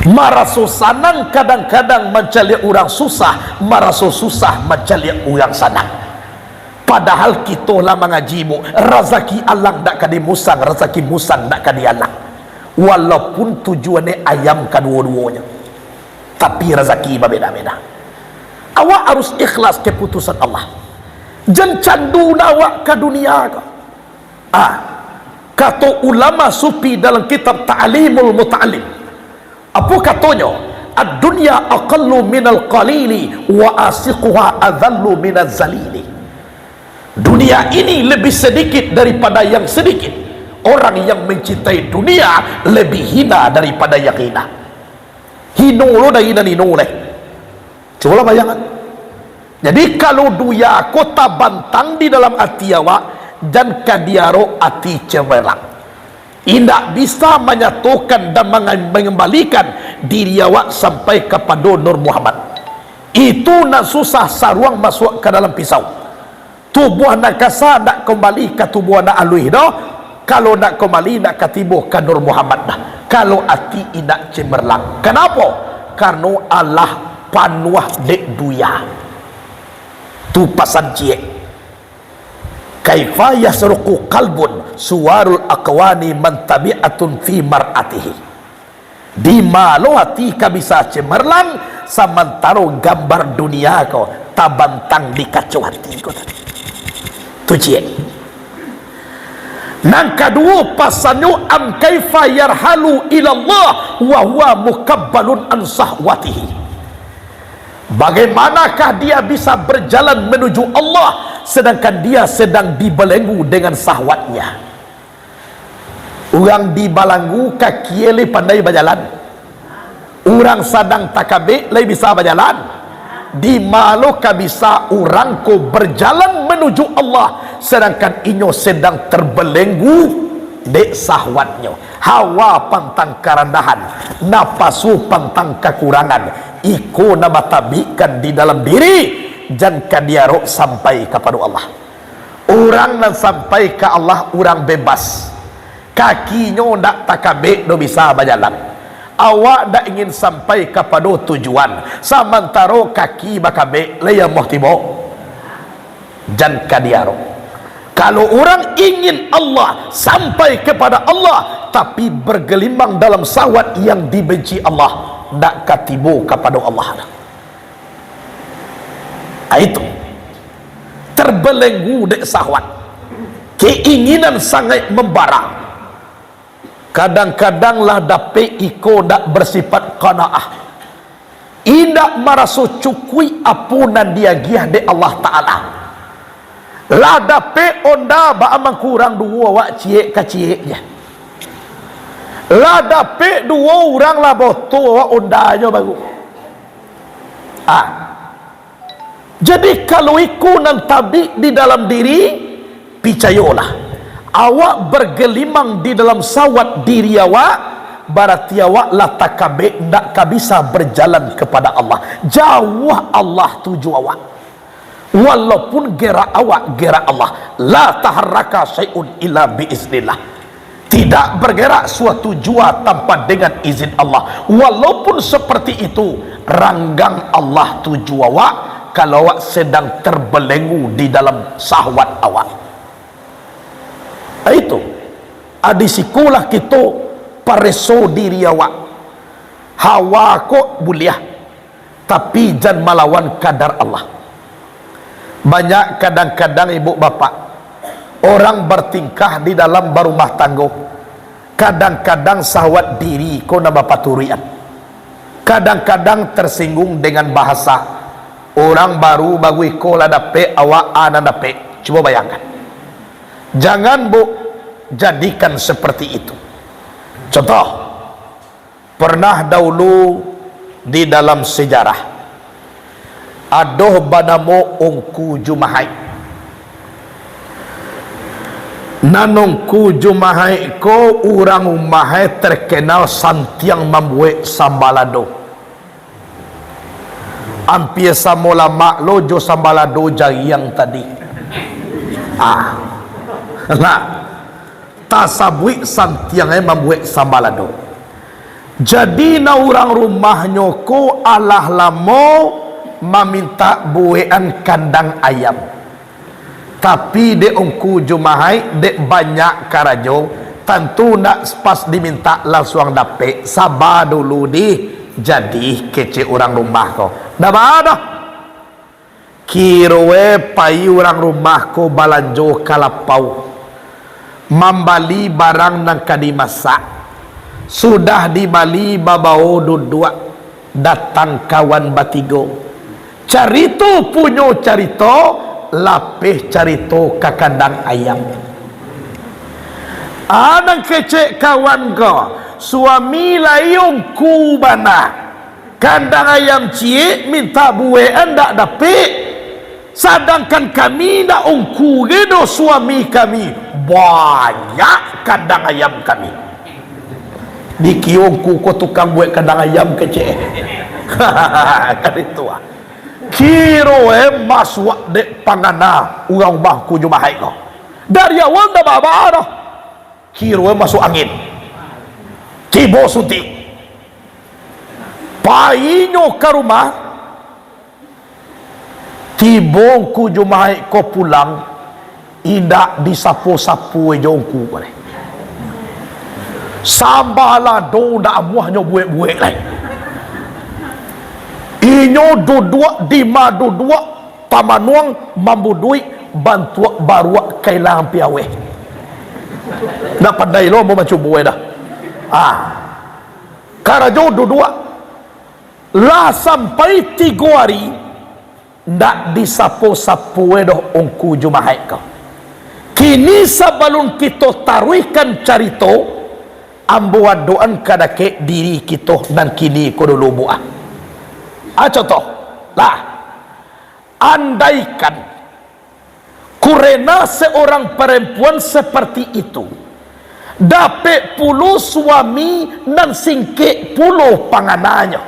Maraso sanang kadang-kadang mancaliak urang susah, maraso susah mancaliak urang sanang. Padahal kito lah mangaji, Bu, razaki alang dak ka dimusang, razaki musang dak ka dialang. Walaupun tujuannyo ayam kaduo-duonyo, tapi razaki babeda-beda. Awak harus ikhlas keputusan Allah. Jan candu na awak ka dunia ko. Ah, kato ulama sufi dalam kitab Ta'limul Muta'allim. Apo katonyo? "Ad-dunya aqallu minal qalili wa asiquha adzallu minaz zalili." Dunia ini lebih sedikit daripada yang sedikit. Orang yang mencintai dunia lebih hina daripada yang hina. Hino lo dari nan hino leh. Cubolah bayangkan. Jadi, kalau dunia ko tabantang di dalam ati awak, jan ka diarok ati cemerlang. Indak bisa manyatokan dan manga-, mangambalikan diri awak sampai kapado Nur Muhammad. Itu nan susah saruang masuak ka dalam pisau. Tubuah nan kasa ndak kambali ka tubuah nan aluih doh. Kalau ndak kambali, ndak ka tibo ka Nur Muhammad doh. Kalau ati indak cemerlang. Kanapo? Karano alah panuah dek dunia. Tu pasan ciek. "Kaifa yasruqu qalbun suwarul akwani mantabi'atun fi mar'atihi." Di ma lo ati ka bisa cemerlang, samantaro gambar dunia ko tabantang di kaco ati ko tadi. Tu ciek. Nan kaduo pasannyo, "Am kaifa yarhalu ilallah wa huwa mukabbalun an sahwatihi." Bagaimanakah dia bisa berjalan menuju Allah, sedangkan dia sedang dibelenggu dengan sahwatnya? Urang dibalanggu kakie lai pandai bajalan. Urang sadang takabek lai bisa bajalan. Di ma lo ka bisa urang ko bajalan manuju Allah, sadangkan inyo sadang tabelenggu dek sahwatnyo? Hawa pantang karandahan, napasu pantang kakurangan, iko nan batabikkan di dalam diri, jan ka diarok sampai kapado Allah. Urang nan sampai ka Allah, urang bebas. Kakinyo ndak takabek doh bisa bajalan. Awak ndak ingin sampai kapado tujuan, samantaro kaki bakabek, lai amuah tibo? Jan ka diarok. Kalau urang ingin Allah, sampai kepada Allah, tapi bergelimang dalam sahwat yang dibenci Allah, ndak ka tibo kapado Allah. Ah, itu. Terbelenggu dek sahwat. Keinginan sangaik mambara. Kadang-kadang lah dapek iko ndak bersifat qanaah. Indak maraso cukuik apo nan diagiah dek Allah Ta'ala. Lah dapek onda, baa mangko urang duo awak ciek ka ciek je. Lah dapek duo urang lah boto awak ondanyo baru. Ah. Jadi, kalau iko nan tabik di dalam diri, picayolah, awak bergelimang di dalam sahwat diri awak, barati awak lah takabek, ndak ka bisa berjalan kepada Allah. Jauah Allah tu jo awak. Walaupun gerak awak, gerak Allah. La taharraka syai'un illa bi iznillah. Tidak bergerak suatu jua tanpa dengan izin Allah. Walaupun seperti itu, ranggang Allah tu jo awak, kalau awak sedang terbelenggu di dalam sahwat awak. Itu. Ah, di sikolah kito pareso diri awak. Hawa ko buliah, tapi jan malawan kadar Allah. Banyak kadang-kadang, ibu bapak, orang bertingkah di dalam barumah tanggo, kadang-kadang sahwat diri ko nan bapaturuikan. Kadang-kadang tersinggung dengan bahasa, urang baru-baru iko lah dapek, awak a nan dapek. Cubo bayangkan. Jangan, bu, jadikan seperti itu. Contoh, pernah dahulu di dalam sejarah, ado banamo Ungku Jumahaik. Nan Ungku Jumahaik ko urang umahnyo terkenal santiang mambuek sambalado. Ampia samo lamak lo jo sambalado jariang tadi. Ah. Nah, tasabuik santiang ai mambuek sambalado. Jadi, nan urang rumahnyo ko alah lamo mamintak buekan kandang ayam. Tapi, dek Ungku Jumahaik, dek banyak karajo, tantu ndak pas dimintak lansuang dapek, saba dulu dih, jadi kecek urang rumah ko. Ndak baa doh. Kiroe pai urang rumah ko balanjo ka lapau, mambali barang nan ka dimasak. Sudah dibali, babao duduak, datang kawan batigo. Carito punyo carito, lapeh carito ka kandang ayam. A nan kecek kawan ko, suami lai ungku bana. Kandang ayam ciek mintak buekan ndak dapek. Sadangkan kami ndak ungku ge doh suami kami. Banyak kandang ayam kami. Dikiro ungku ko tukang buek kandang ayam kecek. Kan itu ah. Kiroe masuak dek pangana urang rumah Ungku Jumahaik ko. Dari awal ndak baa-baa doh. Kiroe masuak angin. Tibo suntik. Painyo ka rumah, tibo Ungku Jumahaik ko pulang, indak disapo-sapo jo ungku ko lai. Sambalado ndak amuahnyo buek-buek lai. Inyo duduak di ma duduak, tamanuang mambuduik bantuak baruak kailangan piaweh. Ndak pandai lo ambo mancubo e dah. Ah. Karajo duduak. Lah sampai tigo ari, ndak disapo-sapo e doh Ungku Jumahaik ko. Kini sabalun kito taruihkan carito, ambo adokan ka dakek diri kito nan kini ko dulu, Bu, ah. Ah, contoh. Lah, Andaikan kurena seorang perempuan seperti itu, dapek pulo suami nan singkek pulo pangananyo,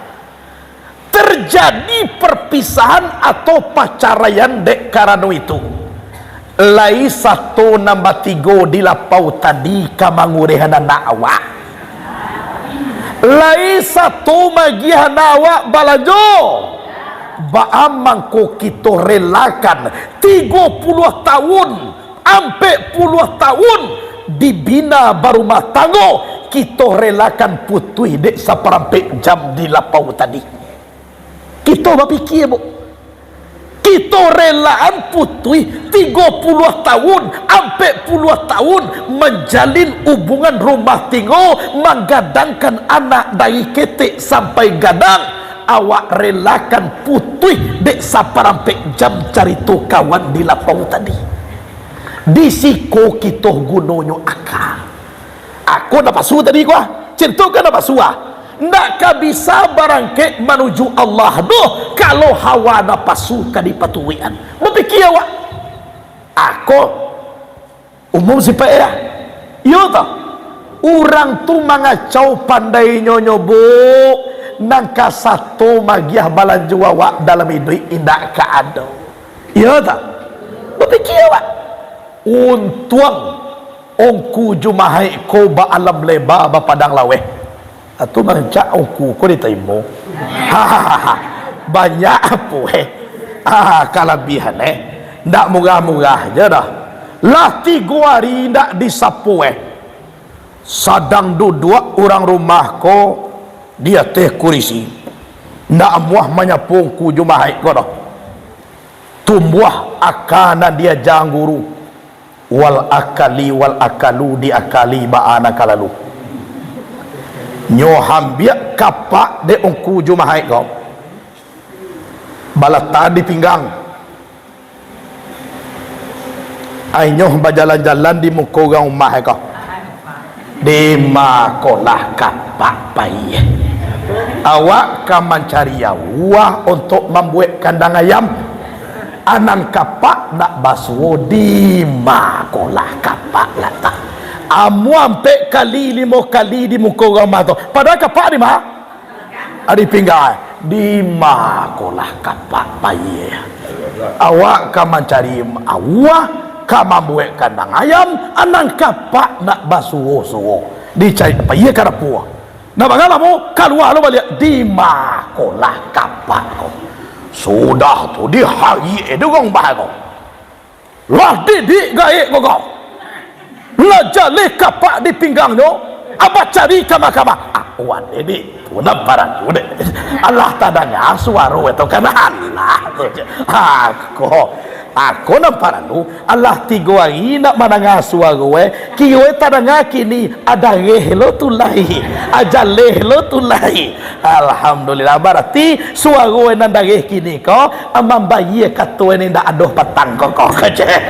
terjadi perpisahan atau pacaraian dek karano itu, lai sato nan batigo di lapau tadi ka mangurehan anak awak. Lai sato magiah anak awak balanjo. Baa mangko kito relakan tigo puluah tahun, ampek puluah tahun dibina barumah tanggo, kito relakan putuih dek saparampek jam di lapau tadi? Kito bapikia, Bu. Kito relaan putuih tigo puluah tahun, ampek puluah tahun manjalin hubungan rumah tanggo, manggadangkan anak dari ketek sampai gadang, awak relakan putuih dek saparampek jam carito kawan di lapau tadi. Di siko kito gunonyo aka. Ako napasu tadi ko, ah. Cinto ka napasu, ah. Ndak ka bisa barangkek manuju Allah doh, kalau hawa napasu ka dipaturuikan. Bapikia awak. Ako umum sipaik, ya? Iyo toh? Urang tu mangacau pandainyo nyo, Bu, nan ka sato magiah balanjo awak dalam iduik indak ka ado. Iyo toh? Bapikia awak. Untuang Ungku Jumahaik ko baalam leba, bapadang laweh. Atu mancak ungku ko ditaimo. Banyak apo, eh? Ah, kalabiahan, eh. Ndak murah-murah je dah. Lah tigo ari ndak disapo, eh. Sadang duduak urang rumah ko di ateh kurisi. Ndak amuah manyapo Ungku Jumahaik ko doh. Tumbuah aka nan diaja guru. Wal akali, wal akalu, diakali baa nan ka lalu. Nyo hambiak kapak dek Ungku Jumahaik ko. Balatak di pinggang. Ai nyo bajalan-jalan di muko urang rumah ko. Dima kolah kapak pai? Awak ka mancari awua untuak mambuek kandang ayam. Anan kapak nak basuo, dima kolah kapak latak? Amuah ampek kali, limo kali di muko urang rumah tu. Padahal kapak dima? Adi pinggang, dima kolah kapak pai? Awak ka mancari awua, ka mambuek kandang ayam, anan kapak nak basuo-suo. Dicari pai ka dapua. Nak bagalah mo, kalua lo baliak, dima kolah kapak ko? Sudah tu, di hari edo urang rumah ko. Lah didik gaek ko ko. Lah jaleh kapak di pinggangnyo, abah cari kama-kama. Ah, wan didik, tu nan paralu dek. Alah tadanga suaro tu kan, alah tu je. Ako, ako nan paralu, alah tigo ari ndak mandanga suaro, eh. Kiro tadanga kini, adareh lo tu lai. Ajaleh lo tu lai. Alhamdulillah, barati suaro nan dareh kini ko, mambayia kato ni ndak adoh patang ko, ko, kecek.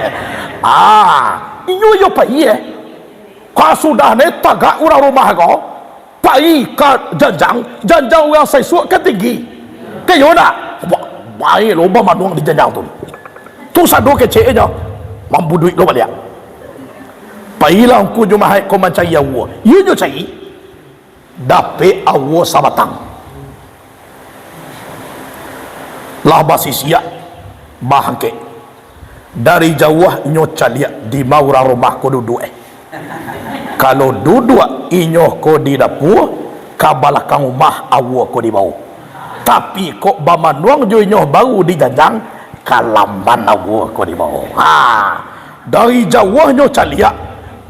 Ah, iyo, iyo, pai, eh. Ka sudah ne tagak urang rumah ko, pai ka janjang, janjang urang saisuak ka tinggi. Ka iyo ndak? Ba-, bae lo bamanuang di janjang tu. Tu sado keceknyo, mambuduik lo baliak. Pailah Ungku Jumahaik ko mancari awua. Iyo nyo cari. Dapek awua sabatang. Lah basisiak, bahangkek. Dari jauah inyo caliak dima urang rumah ko duduak, eh. Kalau duduak inyo ko di dapua, ka balakang rumah awua ko dibao. Tapi kok bamanuang jo inyo baru di janjang, ka laman awua ko dibao. Ha, dari jauah nyo caliak,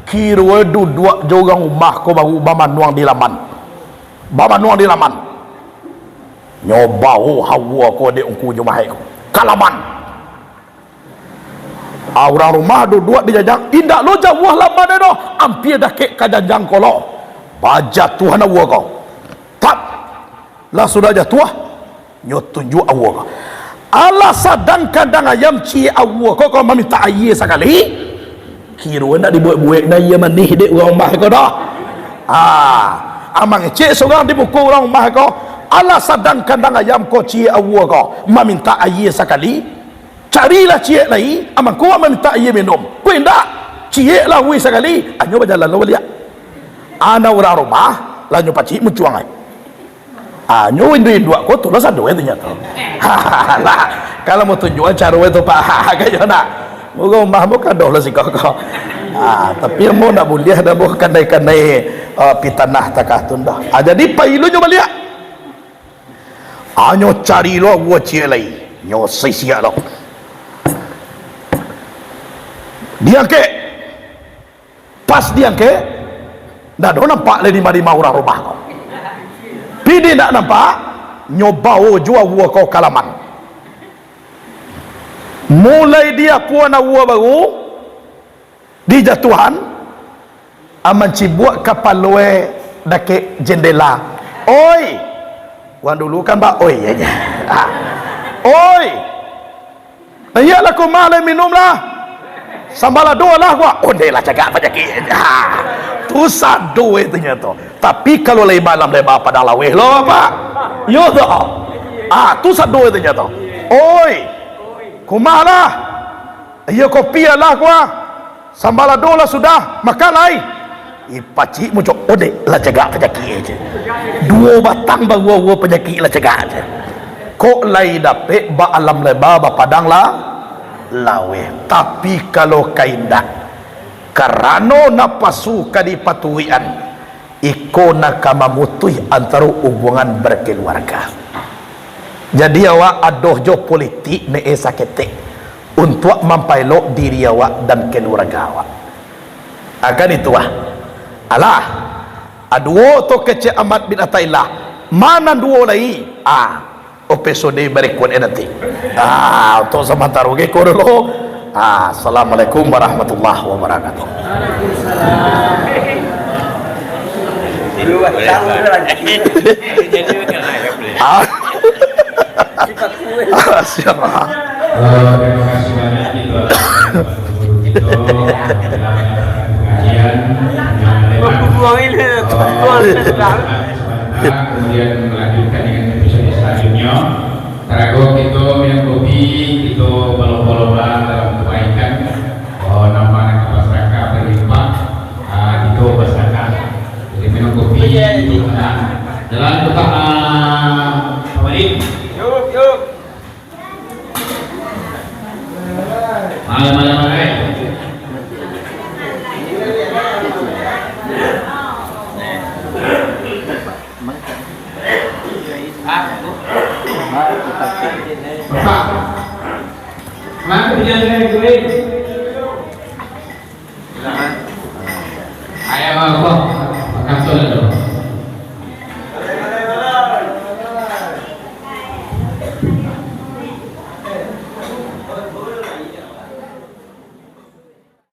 kiro duduak jo urang rumah ko baru bamanuang di laman. Bamanuang di laman. Nyo bao awua ko dek Ungku Jumahaik ko ka laman. Ah, urang rumah duduak di janjang, indak lo jauah laman doh, ampia dakek ka janjang ko lo. Bajatuahan awua ko. Tap. Lah sudah jatuah, nyo tunjuak awua ko. Alah sadang kandang ayam ciek awua ko, ko mamintak aia sakali. Kiro ndak dibuek-buek nyo aia manih dek urang rumah ko doh. Ah, ah, mangecek surang di muko urang rumah ko. Alah sadang kandang ayam ko ciek awua ko, mamintak aia sakali. Carilah ciek lai, a mangko mamintak aia minum. Ko indak, ciek lah wih sakali, a nyo bajalan lo baliak. Anak urang rumah, lah nyo pacik muncuang ai. A nyo induak-induak ko tu lah sado itu nyo tu. Lah, kalau mau tunjuak caro itu, Pak, kayo nak. Mugo rumah mo kadoh lah siko ko. Ah, tapi mo ndak buliah dah mo kandai-kandai, ah, pitanah takah tu dah. Ah, jadi pailu nyo baliak. A nyo cari lo aua ciek lai. Nyo sisiak lo. Diangkek. Pas diangkek, ndak ado nampak lai dima-dima urang rumah ko. Pidi ndak nampak, nyo bao jo aua ko ka laman. Mulai diapuan aua baru, dijatuahan, a mancibuak kapalo e dakek jendela. "Oi!" Wan dulu kan ba-oi aja. Ah. "Oi! Iyolah, ko ma lai minum lah. Sambalado lah ko." "Ondeh lah cagak panyakik." Ah. Tu sado itu nyo tu. Tapi kalau lai ba alam leba Padang Laweh lo, Pak. Yo tu. Ah, tu sado itu nyo tu. "Oi! Ko ma lah. Iyo kopi lah ko ah. Sambalado lah sudah, makan lai." Ih, pacik muncul, ondeh lah cagak panyakik je. Duo batang baru-baru panyakik lah cagak je. Kok lai dapek ba alam leba, ba Padang La-, Laweh. Tapi kalau ka indak, karano napasu ka dipaturuikan, iko nan ka mamutuih antaro hubungan berkeluarga. Jadi awak adoh jo politik ne saketek untuak mampaelok diri awak dan keluarga awak. Akan itu ah. Alah, aduo tu kecek Ahmad bin Athaillah. Ma nan duo lai? Ah, episode berikut e nanti. Ah, untuk sementara, oke, ko dulu. Ah, assalamualaikum warahmatullahi wabarakatuh. Ah. Ah, siapa? Eh, terima kasih banyak, itu adalah guru kita dalam pengajian yang hebat. Kemudian melanjutkan dengan episode selanjutnya. Tarago kito minum kopi, kito balomba-lomba dalam kabaikan. Oh, namo nan ka basadakah balimpah, ah, kito basadakah. Jadi minum kopi, tenang. Jalan Pak, ah, Pak Malik. Malam, malam, malam. Bapak, kenapa tidak ada yang boleh? Ayah Allah, makasih lah tu.